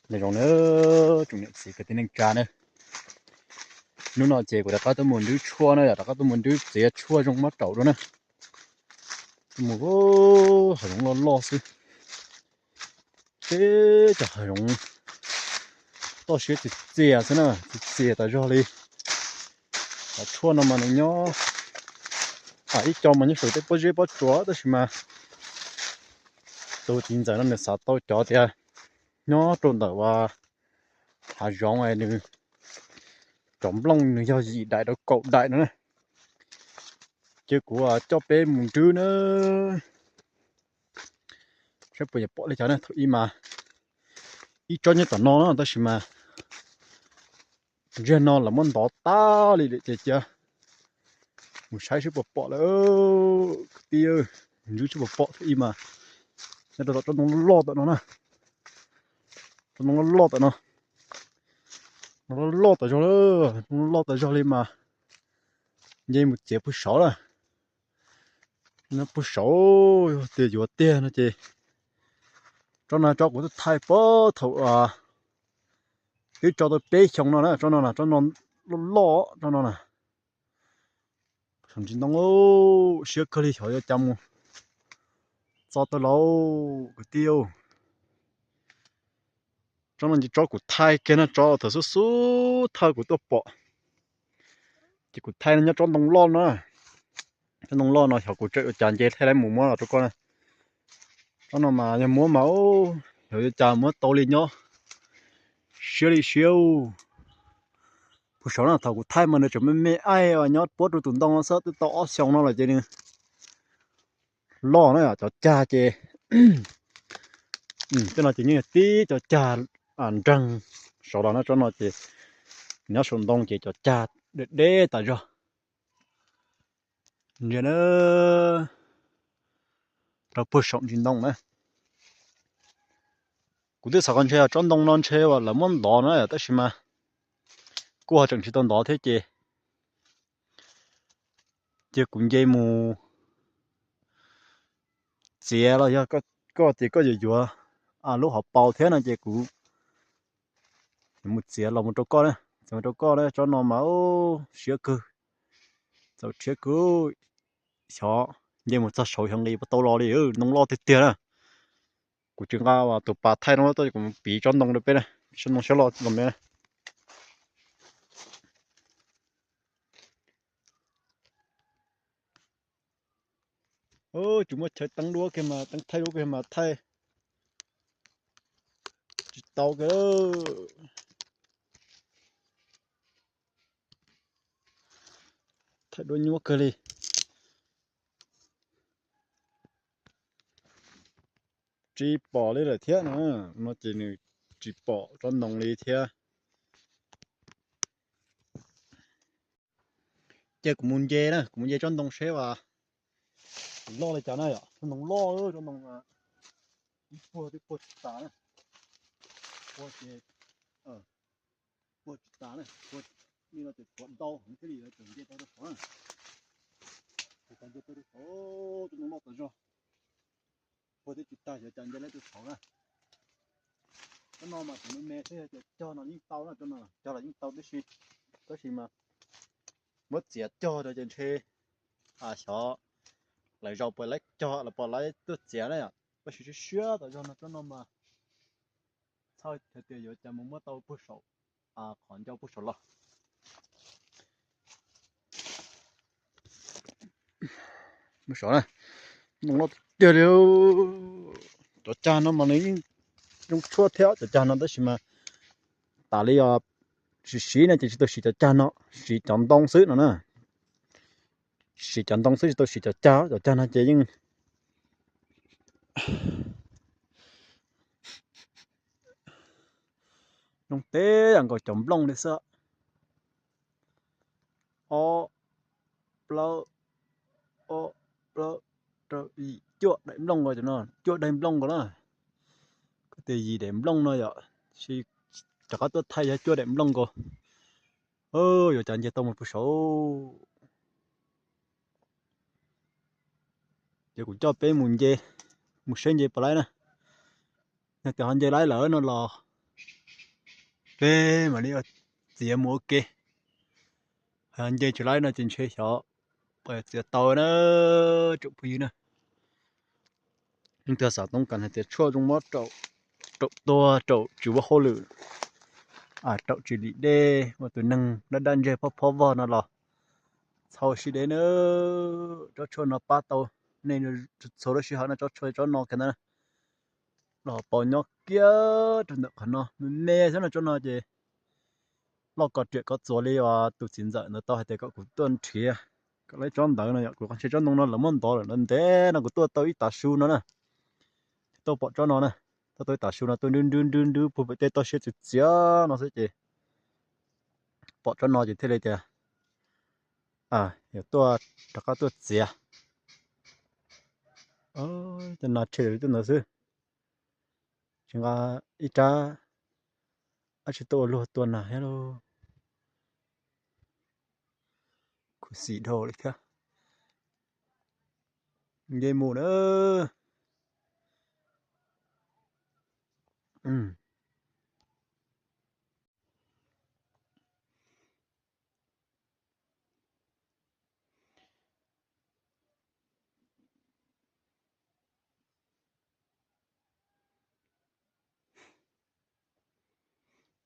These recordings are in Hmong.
Nyob zoo na, tsoom niam txiv kwv tij neej tsa na, hnub no ces kuv rov qab tuaj mus nrhiav tshuaj na, yog rov qab tuaj mus nrhiav txiav tshuaj zoo muab rau dua na. Tuaj mus hav zoov loj loj xwb, teb cov hav zoov toj siab txias txias xwb na, txias txias tas zog li. Cov tshuaj no mas nws nyob, ib co mas nyob saum tej pob zeb pob tsuas tab sis mas tus txiv ntxawm no nws xav tau cov tias nyob rau ntawm hav zoov nws, cov nplooj nws yog yim daim rau kaum daim no na. Ces kuv coj peb mus nrhiav na, saib puas yuav pom li cas na. Thaum ib mas ib tsob nyob tom no na tab sis mas ntsiag no lawv muab ntov tag li lawm ces cia mus saib seb puas pom lawm. Kwv tij, nrhiav seb puas pom. Thaum ib mas nyob rau tom tsob ntoo loj tom no na, tsob ntoo loj loj tom no, loj loj tas zog, ntoo loj loj tas zog li mas nce mus txiav puag saud na. Nyob puag saud, yog tias yuav tiag no ces tsob no tsob kuv twb thaij puag thaum twb tso tau peb xyoos no na, tsob no na, tsob no loj loj, tsob no na. Saum ntsis ntoo siab kawg li, xyov yuav cas mus txo tau lauj kwv tij. Tsob no ces tsob kuv thaij kiag no, tsob thaum xub xub thawj kuv tuaj pom, ces kuv thaij no nyob tsob ntoo loj no. Tsob ntoo loj no xyov kuv tseem yuav cas nce thaij lawm mus muab los rau koj na. Tsob no mas yog muab mas xyov yuav cas muab tau li nyob, siab li siab. Puag saud na thaum kuv thaij mas nws tseem me me aib nyob puab rau tus ntoo no xwb, twb tau ob xyoos no lawm ces nws loj na. Cov cag ces, tej no ces yeej tib cov cag nreeg saud los na. Tsob no ces nyob saum ntoo ces cov cag deb deb tas zog. Ntsia na, rau puag saum ntsis ntoo na. Kuv twb xav qhov ntshe tsob ntoo no ntshe uas lawv muab ntov na tab sis mas kuj ho tseem tsis tau ntov thiab ces, ces kuv nce mus txiav los yog koj tias koj yuav yuav lub hauv paus thiab no ces kuv mus txiav los mus rau koj na, txiav mus rau koj na. Tsob no mas siab kawg, txaus rhiab kawg. Xyov nce mus txog saud xyov nqis puas tau los li, ntoo loj tiag tiag na. Kuv tsis nqa tus pas thaij no tuaj, kuv mus piv tsob ntoo rau peb na, tsob ntoo siab loj los me na. Tsis muaj chaw teeb duab kiag mas teeb thaij duab kiag mas thaij tsis tau kiag. Thaij duab nyuaj kawg li. Tsis pom li lawm thiab no, no ces nws tsis pom tsob ntoo li thiab. Ces kuv mus nce na, kuv mus nce tsob ntoo seb as, loj li cas na yom. Tsob ntoo loj, tsob ntoo ib puag twb puag tsis tas na, puag ces puag tsis tas na, puag li no ces tuav ntau heev thiaj li tseem nce tau rau saud na. Tseem nce tau rau saud, tsob ntoo loj tas zog. Puag twb tsis tag xyov cas nce lawm rau saud na. Tsob no mas tseem me me xwb, yog tias cog no yeej tau na, tsob no cog los yeej tau tib si, tab sis mas muab txiav cog rau ces ntshe xyov lawv zaum puas lawv cog los puas lawv tuaj txiav na yom. Tab sis siab siab tas zog no, tsob no mas txhawj hais tias yuav cas mus muab tau puag saum, qhov ncauj puag saum los. Mus saud na, ntoo loj tiag li. Cov cag no mas nws yeej zoo tshuaj thiab cov cag no tab sis mas tas li os, siv siv no ces tsis tau siv cov cag no, siv cov ntoo xwb no na. Siv cov ntoo xwb tsis tau siv cov cag, cov cag no ces yeej zoo teb yam nkaus cov nplooj li xwb. Ob, plaub, ob, plaub, rau, yim, cuaj daim nplooj nkaus cov no, cuaj daim nplooj nkaus na. Koj tias yim daim nplooj no yom, rov qab tuaj thaij yog cuaj daim nplooj nkaus. Yuav cas nce tau mus puag saud. Ces kuv coj peb mus nce, mus saib nce puas laib na. Yog tias ho nce laib lawm no los peb mam li txiav mus ua ke. Nce tsis laib no ces ntshe xyov puas txiav tau na, tsoom phooj ywg na. Leej twg xav toob kas hais tias tshuaj zoo mob raum tuag, raum tsis muaj hauj lwm, raum tsis lim dej, ua tus neeg daj daj ntseg phob phob vog no los txhob sib deb na. Tsob tshuaj no pab tau nej txhua lub sij hawm no, tsob tshuaj tsob no kiag ntag. Los pos nyob kiag rau ntawm qhov no me me xwb no, tsob no ces loj kov riam kov txuas li uas tus txiv ntxawm ntawd tau hais tias kom kuv tuaj nrhiav kom lawv tsob ntawd no yom. Kuv qhov ntshe tsob ntoo no lawv muab ntov lawm ntev no, kuv tuaj tau ib tav su no na. Tuaj pom tsob no na, tuaj tau ib tav su no tuaj nrub nrub nrub nrub puag pem tej toj siab txias txias no xwb ces pom tsob no ces thiaj li tias yuav tuaj rov qab tuaj txiav. Cov no tshem li tej ntawd xwb, tsis nqa ib rab dab tsi tuaj ua luag tua nas thiab lauj. Khuv xim dhau li thiab. Nce mus na.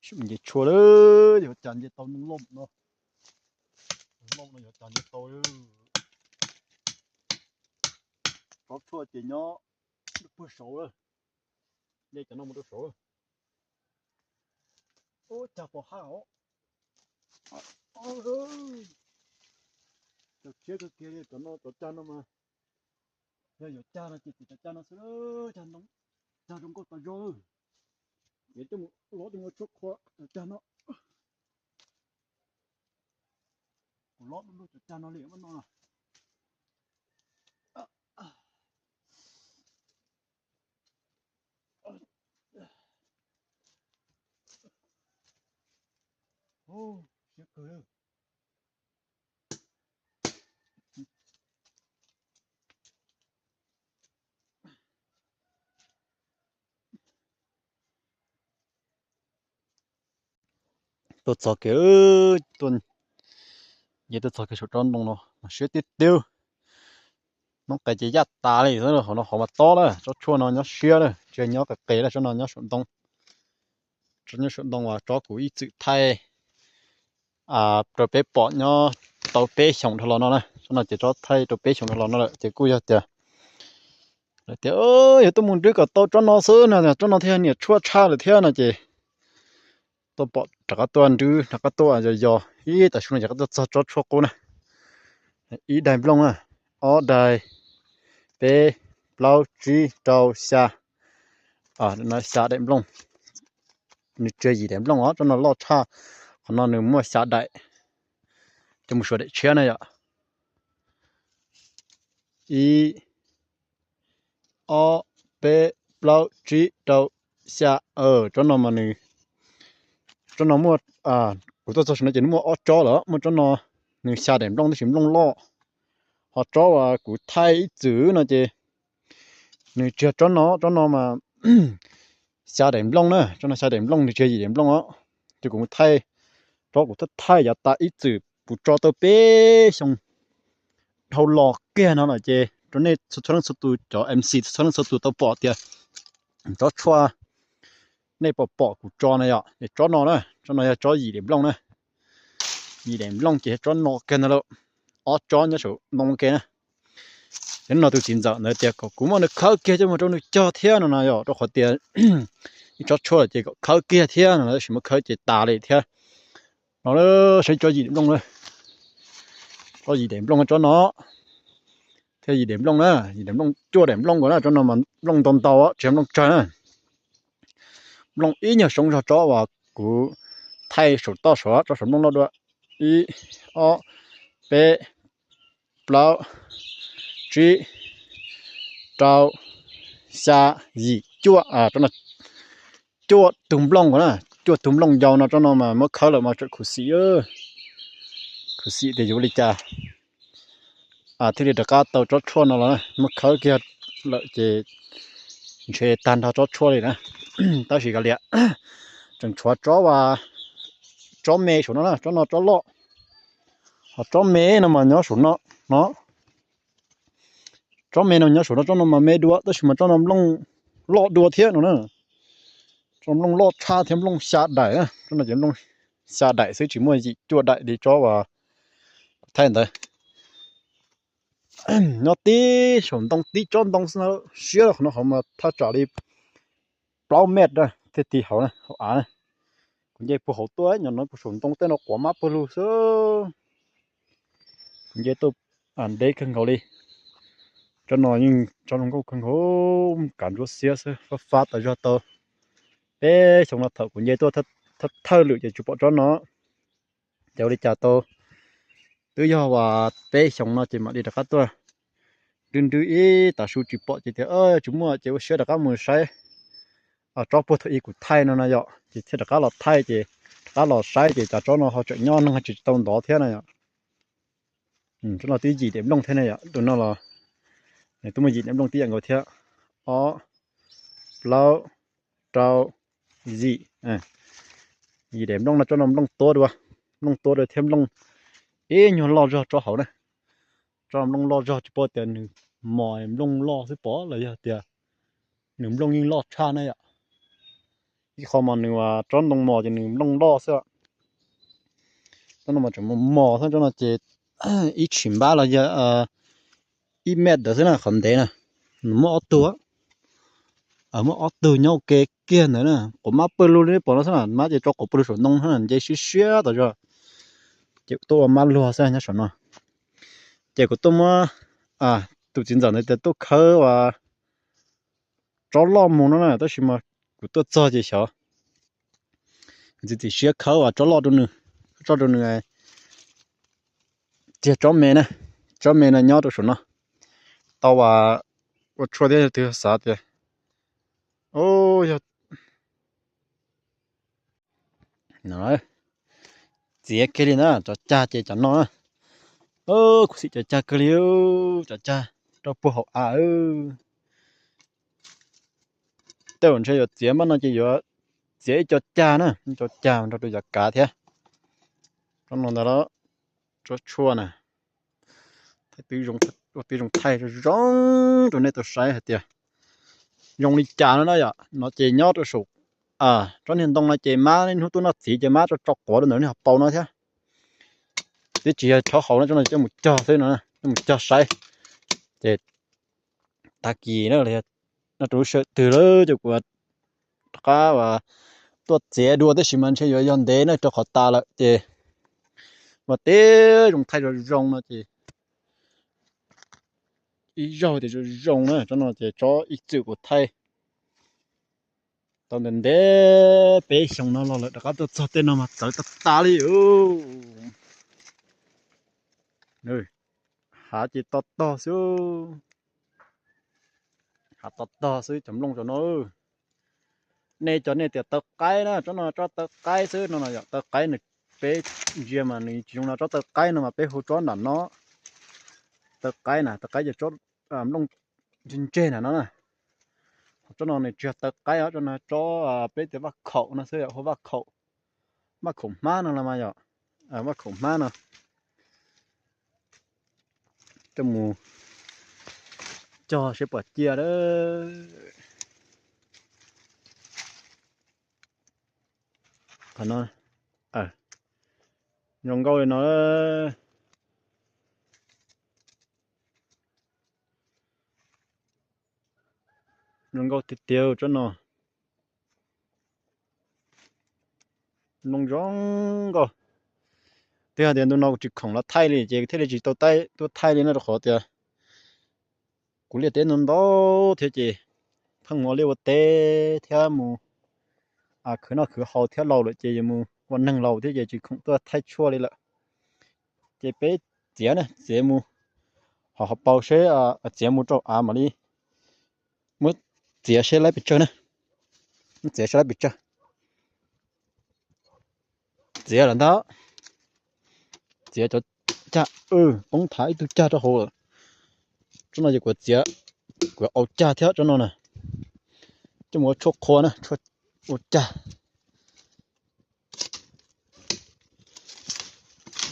Sib nce tshuaj lawm, yuav cas nce tau no, loj no, yuav cas nce tau. Tsob tshuaj ces nyob puag saud lawm, nce cov no mus rau saud. Ub, cas pom haj os. Cov tshiab kawg kiag li, cov no cov cag no mas yog yuav cag no ces txiav cov cag no xwb, cag ntoo, cag zoo nkauj tas zog. Yuav coj mus lov coj mus ua tshuaj qhua cov cag no. Kuv lov du lug cov cag no li mas no. Siab kawg. Tuaj txog kiag, nce tuaj txog kiag saum tsob ntoo no mas siab tiag tiag. Noob qes ces yaj tas li xwb, hauv no hauv mas tob na, tsob tshuaj no nyob siab na, tsis nyob qes qes na, tsob no nyob saum ntoo. Tsob nyob saum ntoo uas tsob kuv ib txwm thaij rau peb pom nyob tau peb xyoos dhau los no na, tsob no ces tsob thaij rau peb xyoos dhau los no lawm ces kuj yog tias lawv tias yog tuaj mus nrhiav kom tau tsob no xwb no, tsob no thiaj niam tshuaj tshaj lawm thiab no ces tuaj pom rov qab tuaj nrhiav, rov qab tuaj yos yos ib tav su no ces rov qab tuaj txog tsob tshuaj qub na. Ib daim nplooj na, ob daim, peb, plaub, tsib, rau, xya, xya daim nplooj. Nws tsis yog yim daim nplooj os, tsob no loj tshaj, qhov no nws muaj xya daim, coj mus suav daim tshiab na yom. Ib, ob, peb, plaub, tsib, rau, xya. Tsob no mas nws, tsob no muaj, kuv tuaj txog saum no ces nws muaj ob tsob lawm, muaj tsob no nws xya daim nplooj tab sis nplooj loj, ho tsob uas kuv thaij ib txwm no ces nws tsis yog tsob no, tsob no mas xya daim nplooj na, tsob no xya daim nplooj, nws tsis yog yim daim nplooj os. Ces kuv mus thaij, tsob kuv thaij yav tas ib txwm kuv tso tau peb xyoo dhau los kiag no lawm ces rau nej txhua leej txhua tus, cov M C txhua leej txhua tus tau pom tias tsob tshuaj nej pom pom kuv tso na yom, es tsob no na, tsob no yog tsob yim daim nplooj na. Yim daim nplooj ces tsob no kiag ntag lauj, ob tsob nyob saum ntoo ke na. Ces no tus txiv ntxawm ntawd tias kom kuv muab nws khawb kiag coj mus rau nws cog thiab no na yom, rau qhov tias ib tsob tshuaj ces kom khawb kiag thiab no, tab sis muab khawb ces tas li thiab. No saib tsob yim daim nplooj na, tsob yim daim nplooj tsob no thiab yim daim nplooj na, yim daim nplooj cuaj daim nplooj nkaus na, tsob no mas nplooj ntau ntau tsis yog nplooj tsawg na. Nplooj ib nyuag soob zog tsob uas kuv thaij saum toj saud, tsob saum nplooj loj dua. Ib, ob, peb, plaub, tsib, rau, xya, yim, cuaj, tsob no cuaj tug nplooj na, cuaj tug nplooj yau no, tsob no mas muab khawb lawm mas tseem khuv xim, khuv xim tias yuav ua li cas thiaj li rov qab tau tsob tshuaj no los na, muab khawb kiag lawm ces ntshe tag nrho tsob tshuaj li na. Tab sis kav liam, Tseem tshuav tsob, tsob me saum no na, tsob no tsob loj. Ho tsob me no mas nyob saum no, no. Tsob me no nyob saum no, tsob no mas me dua tab sis mas tsob no nplooj loj dua thiab no na. Tsob no nplooj loj tshaj thiab, nplooj xya daim, tsob no ces nplooj xya daim xwb, tsis muaj yim cuaj daim li tsob uas kuv thaij ntawd. Nyob tib saum ntoo, tib tsob ntoo xwb na, siab qhov no qhov mas thaj tsam li plaub mev thiaj ti hauv na, hauv av na. Kuv nce puag hauv tuaj, nyob no puag saum ntoo tej no quav mab pawg lug xwb. Kuv nce tuaj ntev kawg nkaus li. Tsob no yeej tsob zoo nkauj kawg nkaus, kav ntsuab xiab xwb, fab fab tas zog tau. Peb xyoo no thaum kuv nce tuaj thawj lwm ces tsis pom tsob no. Ces ua li cas tau, twb yog uas peb xyoo no ces mam li rov qab tuaj nrwb nrwb ib tas su tsis pom ces tias tsis muaj ces ua siab rov qab mus saib tsob puag thaum ub kuv thaij no no yom, ces thiaj rov qab los thaij ces rov qab los saib ces cas tsob no ho tseem nyob, neeg tsis tau ntov thiab na yom. Tsob no twb yim daim nplooj thiab na yom, tus no los nws twb muaj yim daim nplooj tib yam nkaus thiab. Ob, plaub, rau, yim. Yim daim nplooj no, tsob no nplooj tuab dua, nplooj tuab dua thiab nplooj ib nyuag loj zog tsob hauv na. Tsob no nplooj loj zog tsis paub tias nws mos nplooj loj xwb pom los yog tias nws nplooj yeej loj tshaj na yom. Ib qho mas nws tsob ntoo mos ces nws nplooj loj xwb. Tsob no mas tseem mos mos xwb, tsob no ces ib tshim npab los yog ib mev ntawd xwb na, qhov ntev na. Nws muaj ob tug, muaj ob tug nyob ua ke kiag ntawd na, quav mab pawg lug li pom no xwb na, mab ces tso quav pawg lug saum ntoo xwb na, nce siab siab tas zog. Ces tuaj ua mab luag xwb nyob saum no. Ces kuv tuaj muab, tus txiv ntxawm ntawd tias tuaj khawb uas tsob loj mus no na, tab sis mas kuv tuaj txog ces xyov kuv txiav txim siab khawb uas tsob loj rau nws, tso rau nws tiag. Tsob me na, tsob me no nyob rau saum no, tau uas ua tshuaj thiab, yog tus xav tias, o, yog txiav kiag li na, cov cag ces cov no na. Kuv xim cov cag kiag li, cov cag rau puag hauv av. Tej zaum ntshe yuav txiav npab no ces yuav txiav ib co cag na, ib co cag nrog rau cov kav thiab. Tsob no ntag los, tsob tshuaj na. Ua tib zoo thaij zoo zoo rau nej tau saib hais tias zoo li cas no na yom. No ces nyob rau saum tsob niag ntoo no ces mab niaj hnub tuaj noj txiv ces mab tso tso quav rau ntawm niag hauv paus no thiab. Twb tsis yog rhaub hauv no, tsob no coj mus cog xwb no, coj mus cog saib. Ces tag kis na, no rau lub sij hawm twg lawm ces kuv rov qab uas tuaj txiav dua, tab sis mas ntshe yuav yog ntev na rau qhov tas lawm ces ua tib zoo thaij zoo zoo no ces ib zaug tias zoo zoo na. Tsob no ces tsob ib txwm kuv thaij tau ntev ntev peb xyoo no los lawm, rov qab tuaj txog tej no mas txawv tag tag li. Hav ces to tog xwb, hav to tog xwb cov nplooj cov no. Nej cov nej tias taw qaib na, tsob no tsob taw qaib xwb no, yog taw qaib nws, peb ntsia mas nws tsis zoo no, tsob taw qaib no mas peb hu tsob nram no taw qaib na, taw qaib ces tsob nplooj ntseg ntseg na no na. Tsob no nws tsis yog taw qaib os, tsob no tsob peb tias vaj khaum no xwb, hu vaj khaum, vaj khaum hmab no los mas yom, vaj khaum hmab no. Coj mus cog seb puas ciaj. Qhov no zoo nkauj li no. Zoo nkauj tiag tiag tsob no. Nplooj zoo nkauj. Twb hais tias ntu no kuv tsis khoom los thaij li ces thiaj li tsis tau tuaj thaij li no, rau qhov tias kuv liaj teb ntau ntau thiab ces pheej mus ua liaj ua teb thiab mus khwv noj khwv haus thiab laus lawm ces yuav mus ua neeg laus thiab ces tsis khoom tuaj thaij tshuaj li lawm. Ces peb txiav na, txiav mus hauv hauv paus seb, txiav mus rau av mam li muab txiav seb laib pes tsawg na. Muab txiav seb laib pes tsawg. Txiav lawm ntag. Txiav cov cag, poob thav ib tug cag rau hauv lawm. Tsob no ces kuv txiav, kuv au cag thiab tsob no na. Coj mus ua tshuaj qhua na, tshuaj ua cag.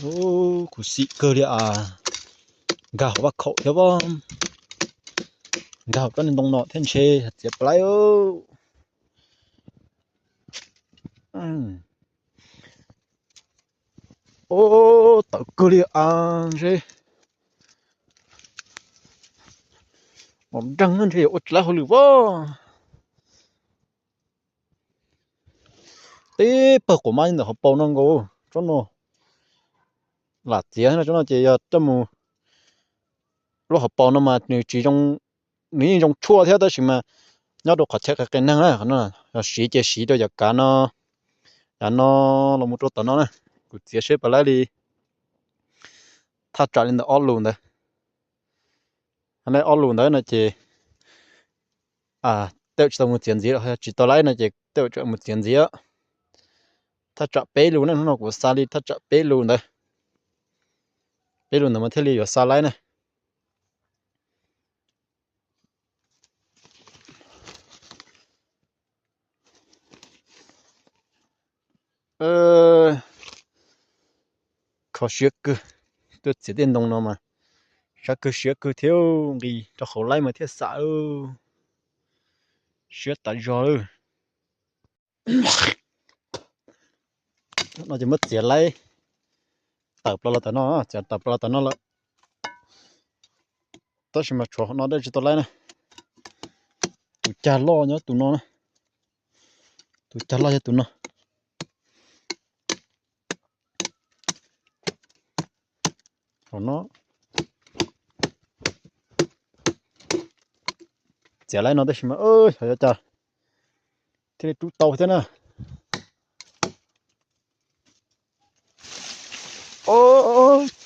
Ub, khuv xim kawg li as. Nkag hauv vaj khaum thiab as. Nkag hauv tsob niag ntoo no thiab ntshe txiav pab laib. Ub, tawv kawg li as ntshe. Mos nreeg ntshe yuav ua tsis laib hauj lwm as. Tib pawg quav mab ntawm hauv paus no nkaus tsob no. Lam txiav no tsob no ces yog coj mus lub hauv paus no mas nws tsis zoo, nws yeej zoo tshuaj thiab tab sis mas nyob rau qhov chaw qias qias neeg na, yog siv ces siv rau yav kav no, yav no los mus rau tom no na. Kuv txiav seb puas laib li. Thaj tsam li ntawm ob lus ntawd. Ob lus ntawd no ces tej zaum tsis tau mus txiav ntxiv, tsis tau laib no ces tej zaum tseem mus txiav ntxiv. Thaj tsam peb lus na, hnub no kuv xa li thaj tsam peb lus ntawd, peb lus ntawd mas thiaj li yuav xa laib na. Kho siab kawg, tuaj txiav tej ntoo no mas sab kawg siab kawg thiab, nqis rau hauv laib mas thiaj xam, siab tas zog lawm. No ces muab txiav laib tawm plaws los tom no, txiav tawm plaws los tom no lawm. Tab sis mas tshuav no dej tsis tau laib na. Tus cag loj nyob tus no na. Tus cag loj yog tus no. Hauv no txiav laib no tab sis mas xyov yuav cas thiaj li rub tau thiab na.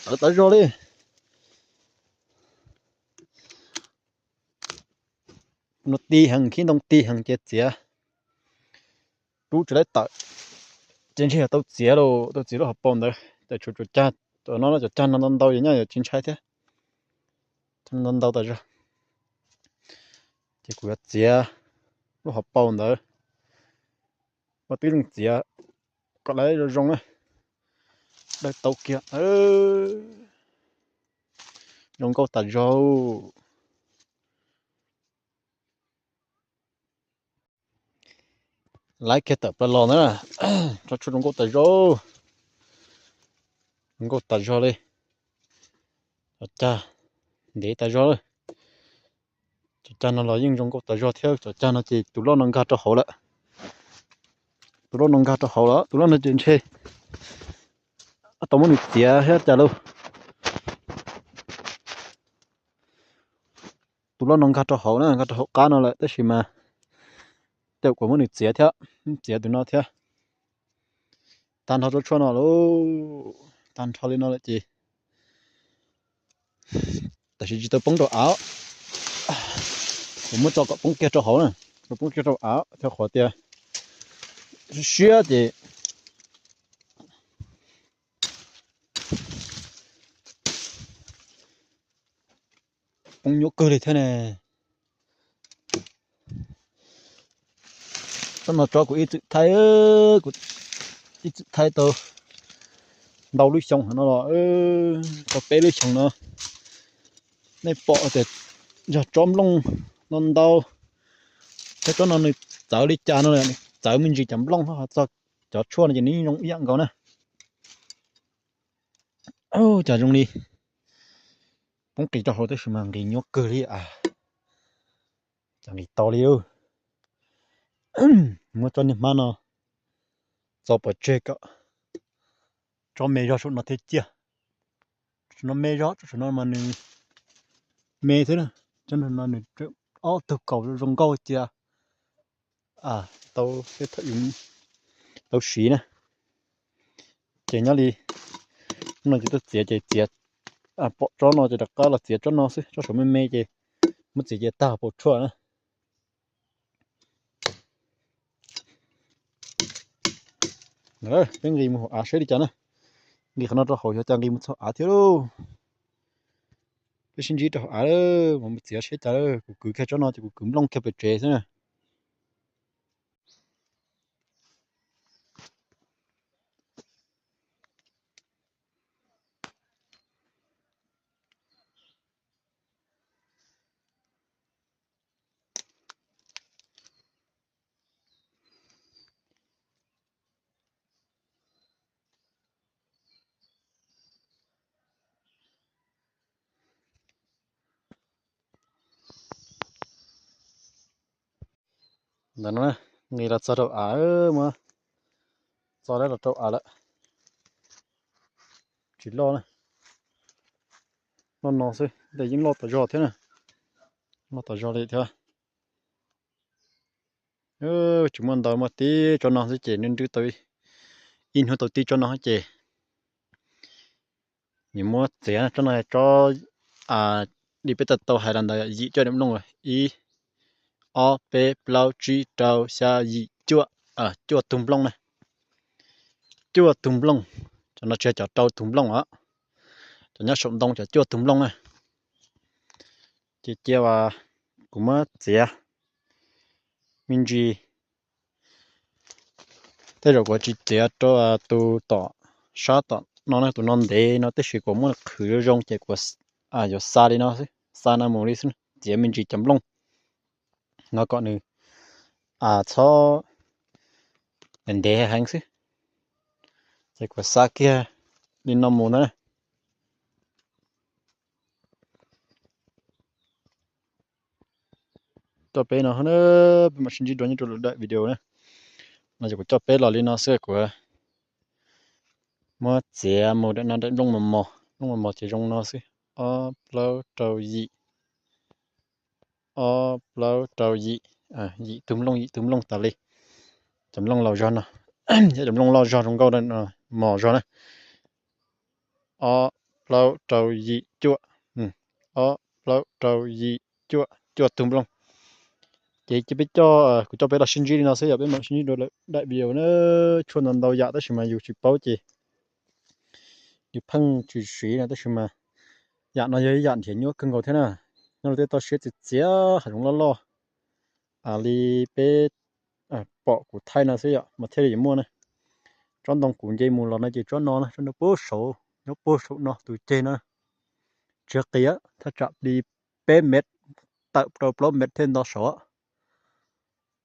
Tawv tas zog li. No ti heev, khib ntoo ti heev ces txiav rub tsis laib tawm. Ces ntshe yog tau txiav los tau txiav lub hauv paus ntawd, ces tshuav cov cag, cov no cov cag no ntau ntau ces nyaj yuav tsis ntshai thiab. Ntau ntau tas zog. Ces kuv yuav txiav lub hauv paus ntawd, muab tib zoo txiav kom laib zoo zoo na. Dawb tau kiag, zoo nkauj tas zog. Laib kiag tawm plaws los na, tsob tshuaj zoo nkauj tas zog, zoo nkauj tas zog li. Cov cag ntev tas zog. Cov cag no los yeej zoo nkauj tas zog thiab, cov cag no ces tus loj no nkag rau hauv lawm. Tus loj no nkag rau hauv lawm, tus loj no ces ntshe tau muab nws txiav thiab cas lauj. Tus loj no nkag rau hauv na, nkag rau hauv qab no lawm tab sis mas tej zaum kuv muab nws txiav thiab, txiav tus no thiab. Tag nrho tsob tshuaj no lauj, tag nrho li no lawm ces tam sim tsis tau poob rau av. Kuv muab tso kom poob kiag rau hauv na, kom poob kiag rau av thiab qhov tias siab ces poob nyuaj kawg li thiab ne. Tsob no tsob kuv ib txwm thaij, kuv ib txwm thaij tau ntau lub xyoo no los tau peb lub xyoo no. Nej pom tias yog tsob nplooj no ntau, thiab tsob no nws txawv li cas no, txawv me ntsis cov nplooj ho txog cov tshuaj no ces nws yeej zoo ib yam nkaus na. Cas zoo li poob qis rau hauv tab sis mas nqis nyuaj kawg li as. Cas nqis tau li. Muab tsob niag hmab no txo pov tseg kom tsob me zog saum no thiab ciaj. Tsob no me zog, tsob saum no mas nws me xwb na. Tsob no nws ob tug kaus zoo nkauj cia tau, tau siv na. Ces nyob li no ces tuaj txiav ces txiav, pom tsob no ces rov qab los txiav tsob no xwb, tsob saum me me ces muab txiav ces tag pau tshuaj na. Peb nqis mus hauv av saib li cas na. Nqis qhov no rau hauv xyov cas nqis mus txog av thiab lauj. Peb sib ntsib rau hauv av, mus txiav saib cas, kuv kwv kiag tsob no ces kuv kwv nplooj kiag pem tsev xwb na. Ntawm no nqis los txog rau av, muab txo dab los rau av lawm. Tsis loj na, loj no xwb, ntes yeej loj tas zog thiab na, loj tas zog li thiab. Tsis muaj ntau, muaj tib tsob no xwb ces nws nrwb tau ib hnub tau tib tsob no ces nws muab txiav tsob no, tsob li peb tau tau hais los ntawd yim cuaj diam nplooj, ib, ob, peb, plaub, tsib, rau, xya, yim, cuaj, cuaj tug nplooj na. Cuaj tug nplooj, cov no tsis yog cov rau tug nplooj os, cov nyob saum ntoo cov cuaj tug nplooj na. Ces cia kuv muab txiav me ntsis. Tej zaum kuv tsis txiav rau tus tom sab tom no, tus no ntev no, tab sis kuv muab qhwv zoo ces kuv yuav xa li no xwb, xa no mus li xwb, txiav me ntsis cov nplooj no kom nws txhob ntev heev xwb, ces kuv xa kiag li no mus na. Coj peb no, peb mam sib ntsib dua nyob rau lwm daim video na. No ces kuv coj peb los li no xwb, kuv muab txiav mus daim no, daim nplooj mos mos, nplooj mos mos ces zoo no xwb, ob plaub rau yim, ob plaub rau yim, yim tug nplooj yim tug nplooj tas li. Cov nplooj laus zog no, yog cov nplooj loj zog zoo nkauj mos zog na. Ob plaub rau yim cuaj, ob plaub rau yim cuaj, cuaj tug nplooj. Ces cia peb coj, kuv coj peb los sib ntsib li no xwb, yog peb mam sib ntsib dua lwm daim video na. Tshuaj ntau ntau yam tab sis mas yus tsis paub ces yus pheej tsis siv no, tab sis mas yam no yog ib yam nrhiav nyuaj kawg nkaus thiab na. Nyob rau tej toj siab txias txias, hav zoov loj loj li peb pom kuv thaij no xwb yom, mas thiaj li yuav muaj na. Tsob ntoo kuv nce mus los no ces tsob no na, tsob no puag saud, nyob puag saum no tus ceg no, tsis qis, thaj tsam li peb mev tawm rau plaub mev thiaj nto saud.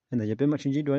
Li ntawd yog peb mam sib ntsib dua.